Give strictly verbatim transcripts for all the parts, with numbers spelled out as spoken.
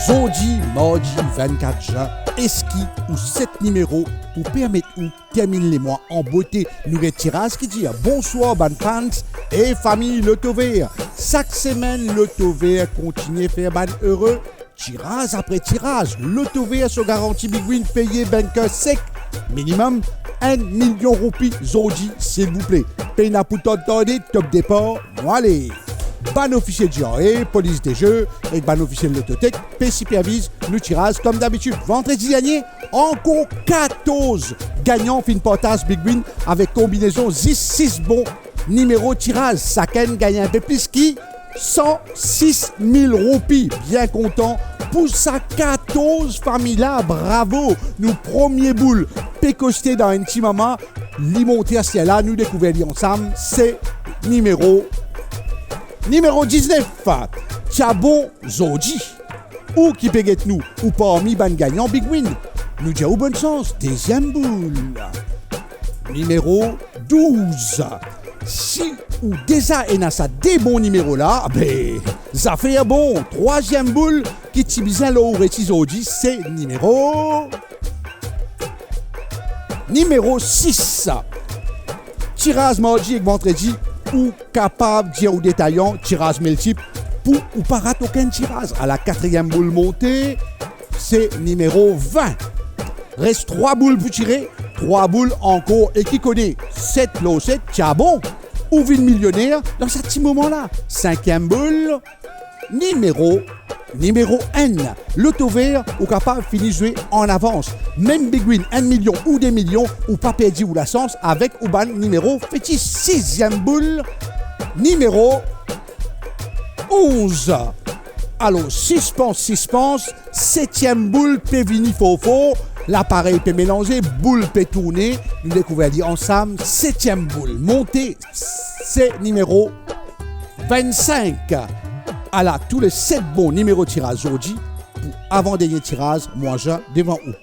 Zordi, mardi vennkat zin, eski ou set nimero pou permet ou terminn lemwa an bote? Nou get tiraz ki dir. Bonswar bann fans e fami Lotover. Sak semenn, Lotover kontigne fer bann ere. Tiraz apre tiraz, Lotover so garanti Big Win peye banker sek. Minimem enn milion roupi zordi, silvouple. Pena pou tarde, top depar, nou ale. Bann ofisie G R A, polis de ze ek bann ofisie Lottotech pe siperviz nou tiraz kom dabitid. Vandredi dernie, ankor katorz gagnan finn partaz Big Win avek konbinezon zis sis bon nimero tiraz. Sakenn gagn inpe plis ki san sis mil roupi. Bien kontan pou sa katorz fami la. Bravo! Nou premie boul pe koste dan enn ti moman, li monte aster la, nou dekouver li ansam, se nimero, nimero diznef. Ti a bon zordi. Ou ki pe get nou, ou parmi bann gagnan Big Win, nou dir ou bonn sans. Deziem boul, nimero douz. Si ou deza ena sa de bon nimero la, be, zafer bon. Trwaziem boul ki ti bizin lor ou reti zordi, se nimero, nimero sis. Tiraz mardi ek vandredi, ou kapav dir ou detayan tiraz miltip pou ou pa rat okenn tiraz. Ala katriem boul monte, se nimero vin. Res trwa boul pou tire, trwa boul ankor, e ki kone, set lor set, ti a bon, ou vinn milioner dan sa ti moman la. Sinkiem boul, nimero, nimero enn. Lotover, ou kapav fini zwe an avans. Mem Big Win enn milion ou de milion, ou pa perdi ou lasans avek ou bann nimero fetis. Siziem boul, nimero onz. Alor, sispans, sispans, setiem boul pe vini for for, laparey pe melanze, boul pe tourne, nou dekouver li ansam. Setiem boul monte, se nimero vennsink. Ala tou le set bon nimero tiraz zordi pou avan dernie tiraz mwa zin devan ou.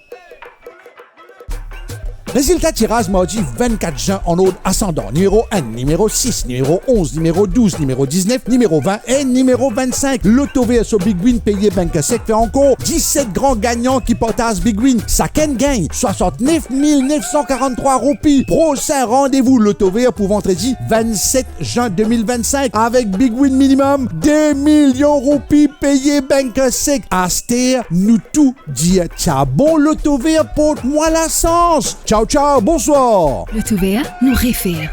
Rezilta tiraz mardi vennkat zin an ord asandan: nimero enn, nimero sis, nimero onz, nimero douz, nimero diznef, nimero vin e nimero vennsink. Lotover so Big Win peye banker sek fer ankor diset gran gagnan ki partaz Big Win. Sakenn gagn swasantnef mil nef san karann-trwa roupi. Prosin randevou Lotover pou vandredi vennset zin de mil vennsink avek Big Win minimem de milion roupi peye banker sek. Aster, nou tou dir, ti a bon Lotover, port mwa lasans. Tchao, tchao, bonswar. Lotover, nou refer.